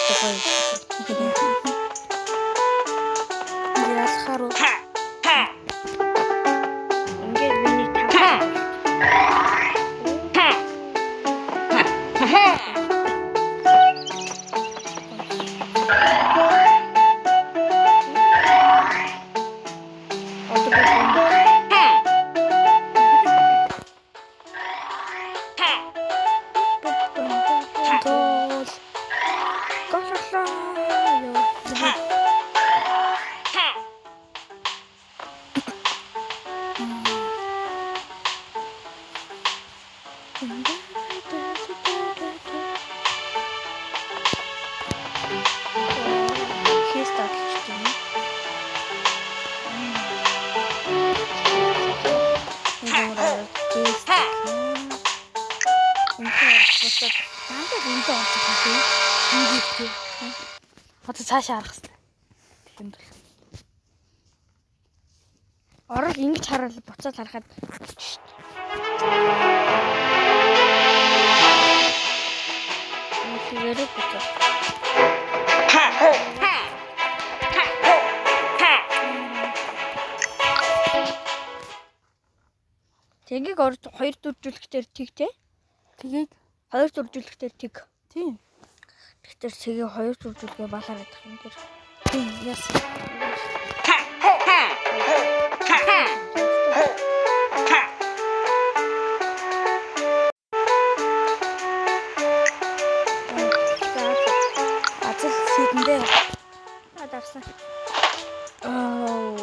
Гоё. Ялахаар уу. Ингээд миний тав. Одоо би Тол. Голлоо. Ёо. Хийст атлчих юм. Дандаа энэ орж ирэх юм. Ингээд тий. Одоо цаашаа харах хэрэгтэй. Тэгэхэд бол. Орол ингэж хараад буцаад харахад тэгээрээ буцаад. Тэгийг орж хоёр дөржүүлэхтэр тэг те. Тэгээд Хоёр дөржүүлэхтэр тэг. тийм. Тэгэхээр цэгийг хоёр дөржүүлгээ балаар идэх юм тэр. Тийм. Яс. Азал сэдэндээ. А дарсан. Аа.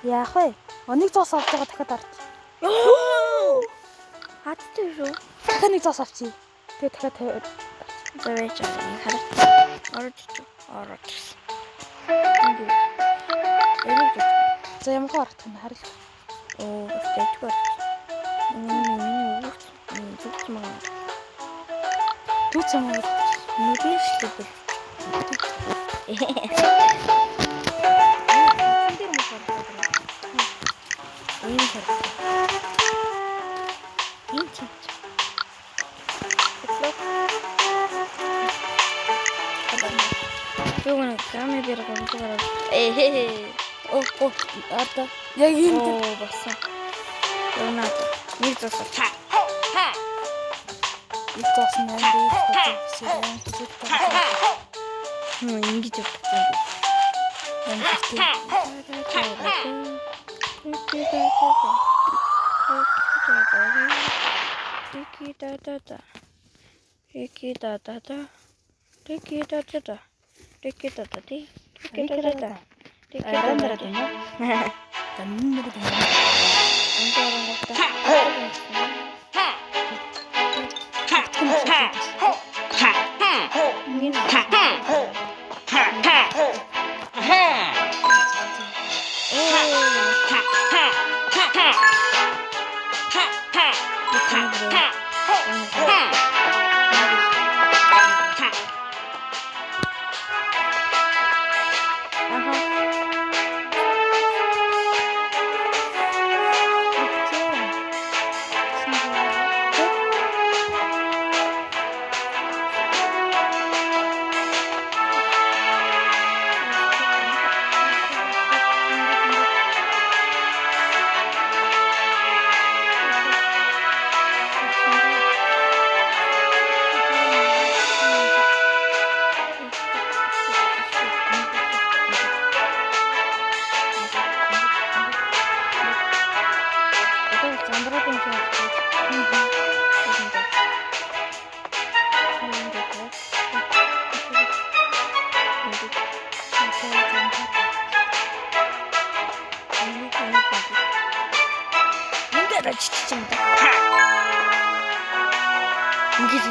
Яах вэ? Нэг зоос авч байгаа дахиад арч. Хаттай шүү. Дахиад нэг зоос авчи. Тэгээ дахиад тавиад. За байж байгаа нэг хараа. Орж ич. Орж ирсэн. Ингээд. Энийг зүг. За ямар хаа арах юм харъя. Оо, тэжгүй орж. Миний миний өгч зүгч маа. Юу ч юм уу. Нүдэн шүү дээ. Энд дээр мөн харагдаад байна. Ийм харагдав. Ийм ч. Юу нэг гами дээр гомдгоор. Ээ. Оо оо арда. Яг ийм тэр Оо болсон. Юу наа. Нэг зас. нэг зоос нь аим дээр биш юм. Хм ингэж явдаг юм. Аим хэрэгтэй. Тики да да да. Тики да да да. Тики да да да. Тики да да ти. Тики да да да. Тики да да да. Даннэр даннэр. Одоо замбраад юм шиг байна. Ингээд очиж юм да. Ингээд.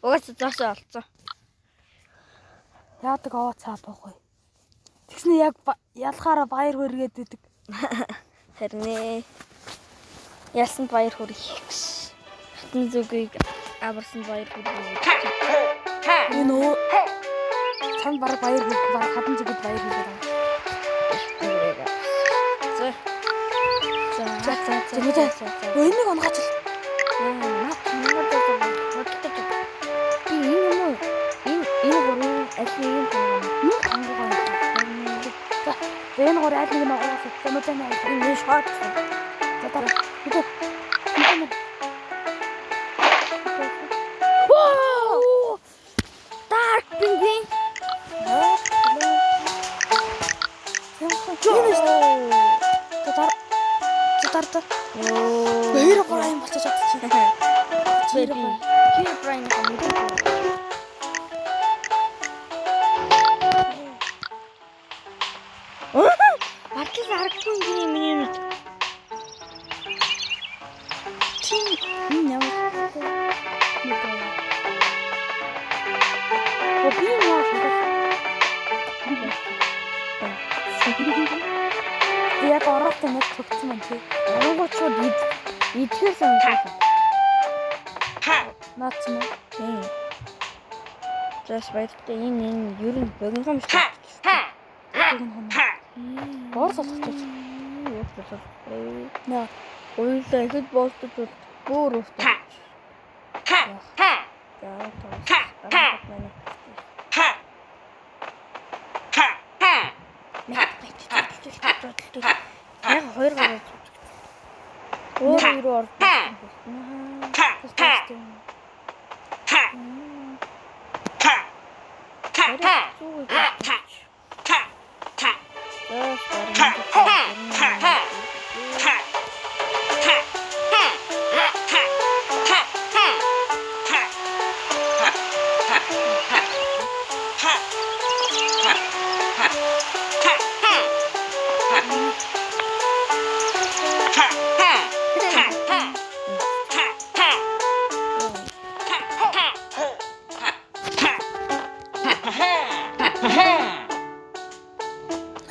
Угаасаа зоосоо олцсон. Яадаг овоо цаа боогүй. Тэгснэ яг ялахаараа баяр хөргээд идэг. Харин ээ. Ялсанд баяр хүргэх гэж. Хатан зүгийг аварсан баяр хүргэе. Энэ өө чам баг баяр хүрэх баг хатан зүгэд баяр хүрэх. За. За за за. За за. Энийг онгооч. Наад наад бодлоо. Би энэ юм уу? Энэ гурван аль нэг нь тонгоо. Энэ тонгоо. За энэ гурван аль нэг нь онгоогоос томтой нэ. Энэ шот. За дараа. Мэдээ. Оо! Dark penguin. За дараа. За дараа. Йоо. Хоёр гурван юм болчих чадчих. Baby. Herobrine хамт. Артлаас харагдсан гинэ миний нүд. Чи энэ ямар нэг юм. Би яа Би яг ороотой нэг цогцсон юм тий. Оронгууд шууд ид идэхээр санагдсан. Наац юм уу? Тийм. Зас баяртай энэ ер нь богино юм шиг. Богино юм. Бор солохгүй. Юу болов? Наа. Уйлаа ихэд болтож бол бүр ууртай. За таа. Яг хоёр гаруй. Өөр рүү ордог.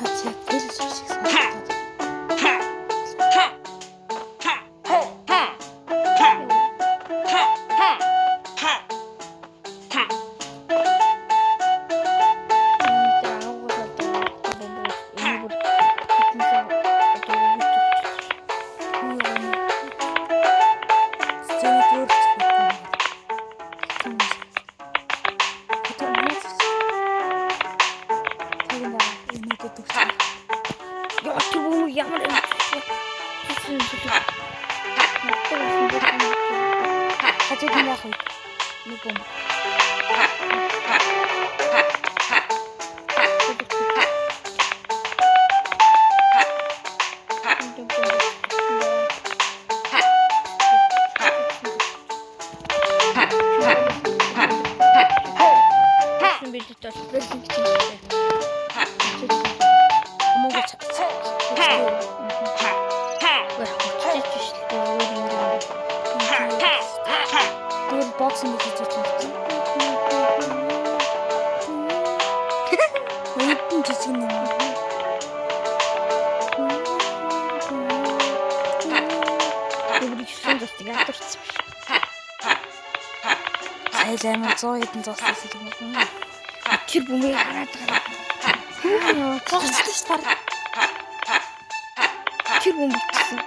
Наац яг гэл шиг санагдаад. Сцены төрч юм. Тэр нэг энэ дөрч. Яа тэр бөмбөг ямар юм. Хажууд нь яах вэ? Нэг бөмбөг. Хамаагүй Тэр бокс юм хийж чинь. Оюутан жижиг юм. Сая л амар 100 хэдэн зоос юм. Тэр бөмбөгийг хараад байгаа. Зогссон шүү дээ. Тэр бөмбөг гэсэн.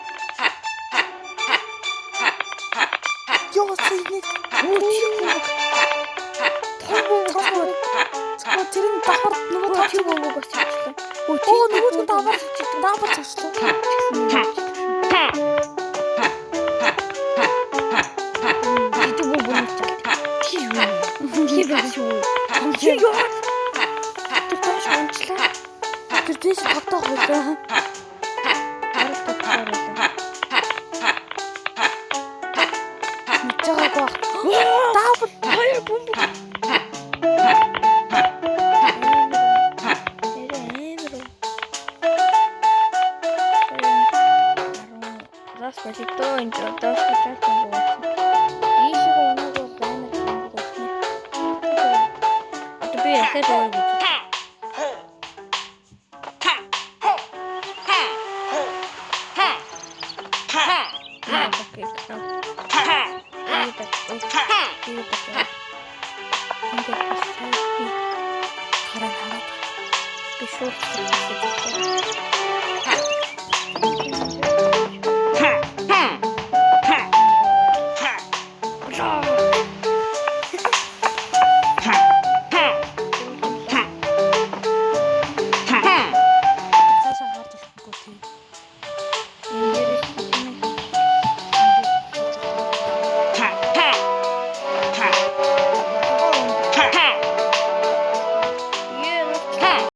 Йоо сая нэг Өө тэр бөмбөг. Том бөмбөг. Цоо тэр нь давхар нөгөө Өө тэр бөмбөг бас явчихлаа. Өө Оо нөгөө нь давхар давхар зогслоо. Тэр бөмбөг чалт. Тэр юу? Тэр бас юу? Тэр юу? Тэр доош унчлаа. Тэр тийш тогтоох байлаа. Арал тогтоор байлаа. Мэдж байгаагүй баг. Даавал Хоёр бөмбөг. Нэрээ амар. Зас болигдоо энэ доош чалт бөмбөг. Ийшээ унаг бол амар бөмбөг өгнө. Одоо би яхад өөр гэж. Би одоо Ингээд би сая би хараад хараад. Би шууд хийх.